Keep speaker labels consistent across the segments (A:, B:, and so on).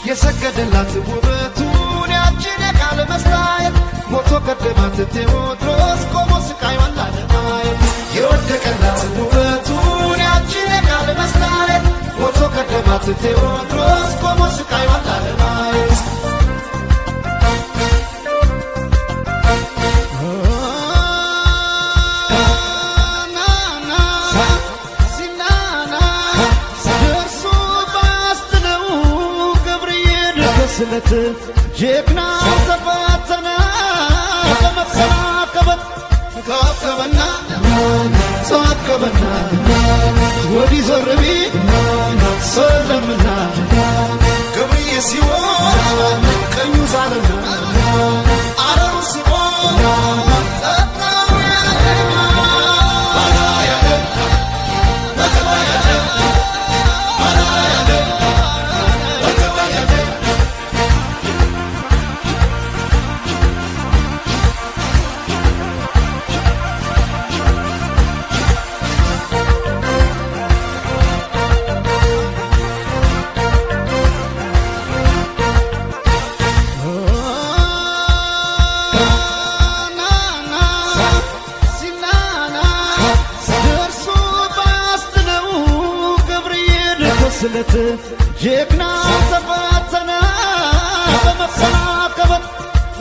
A: የሰገደላት ውበቱን ያችን የቃል መስታየት፣ ሞቶ ቀደማት ቴዎድሮስ ቆሞ ስቃይዋን ላለማየት። የወደቀላት ውበቱን ያችን የቃል መስታየት፣ ሞቶ ቀደማት ቴዎድሮስ ቆሞ ስቃይዋን ላለማየት። ደርሶ ባያስጥለው ገብርዬ ስለት፣ ጀግና ተፈተነ በመሰናከበት። ተዋከበና ተዋከበና ወዲህ ዞር ቢል ሰለምና፣ ገብርዬ ሲሆን ቀኙ ዛለና አረሩ ሲሆን ጠጣው ያለና። ደርሶ ባያስጥለው ገብርዬ ስለት፣ ጀግና ተፈተነ በመሰናከበት።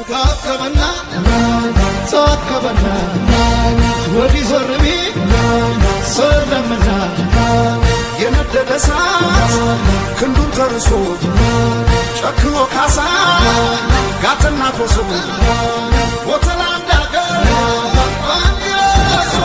A: ተዋከበና ተዋከበና ወዲህ ዞር ቢል ሰለምና፣ የነደደ እሳት ክንዱን ተርሶ ጨክኖ ካሳ ጋትና ኮሶ ሞተ ለአንድ አገር ባንዲራ ለብሶ።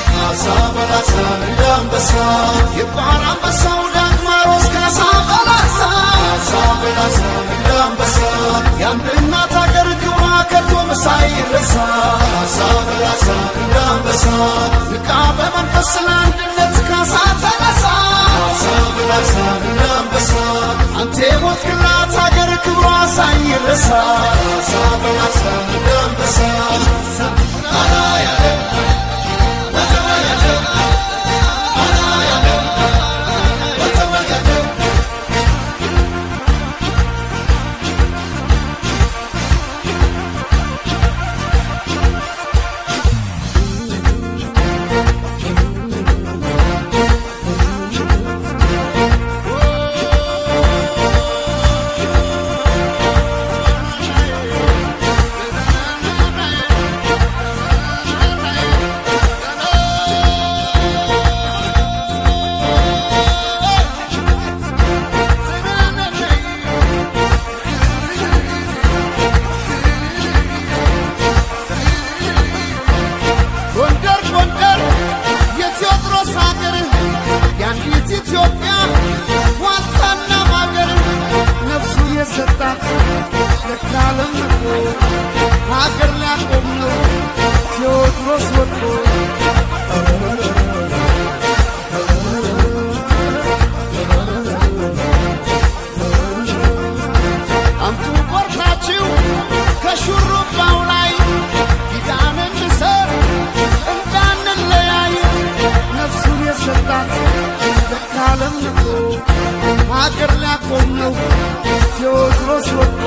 A: ካሳ በላሳ እንደ አንበሳ፣ የባህር አንበሳው ዳግማሮስ ካሳ በላሳ። ካሳ በላሳ እንደ አንበሳ፣ የአንድ እናት አገር ክብሯ ከቶ ሳይረሳ። ካሳ በላሳ እንደ አንበሳ፣ ንቃ በመንፈስ ለአንድነት ካሳ ተነሳ። ካሳ በላሳ እንደ አንበሳ፣ አንተ የሞትክላት አገር ክብሯ ሳይረሳ። ካሳ በላሳ እንደ አንበሳ። ጎንደር ጎንደር የቴዎድሮስ ሀገር፣ የአንዲት ኢትዮጵያ ዋልታና ማገር፣ ነፍሱ የሰጣት ለካለም መጥቶ ሀገር ሊያቆም ነው ቴዎድሮስ ወጥቶ። አምጡ ቆርጣችሁ ከሹሩባው ላይ ኪዳን እንሰር እንዳንለያይ፣ ነፍሱን የሰጣት ለካለም ንቆ ሀገር ሊያቆም ነው ቴዎድሮስ ወጥቶ።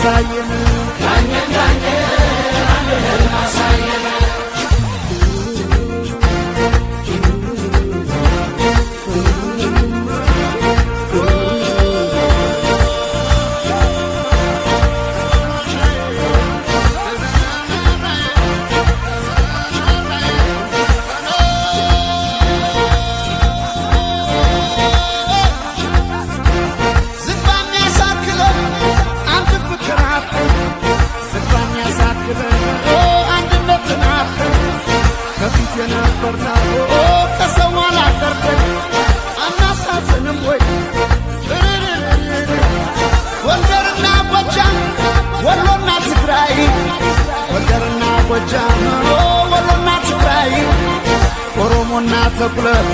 A: አሳየን።
B: ዳኘን ዳኘን አንድ ህልም አሳየን።
A: ዝግባ የሚያሳክለን አንድ ፍቅር አጥተን፣ ዝግባ የሚያሳክለን አንድነትን አጥተን፣ ከፊት የነበርነው ከሰው አላቀርተን አናሳዝንም ወይ? ጎንደርና ጎጃም፣ ወሎና ትግራይ፣ ጎንደርና ጎጃም፣ ወሎና ትግራይ፣ ኦሮሞና ተኩለት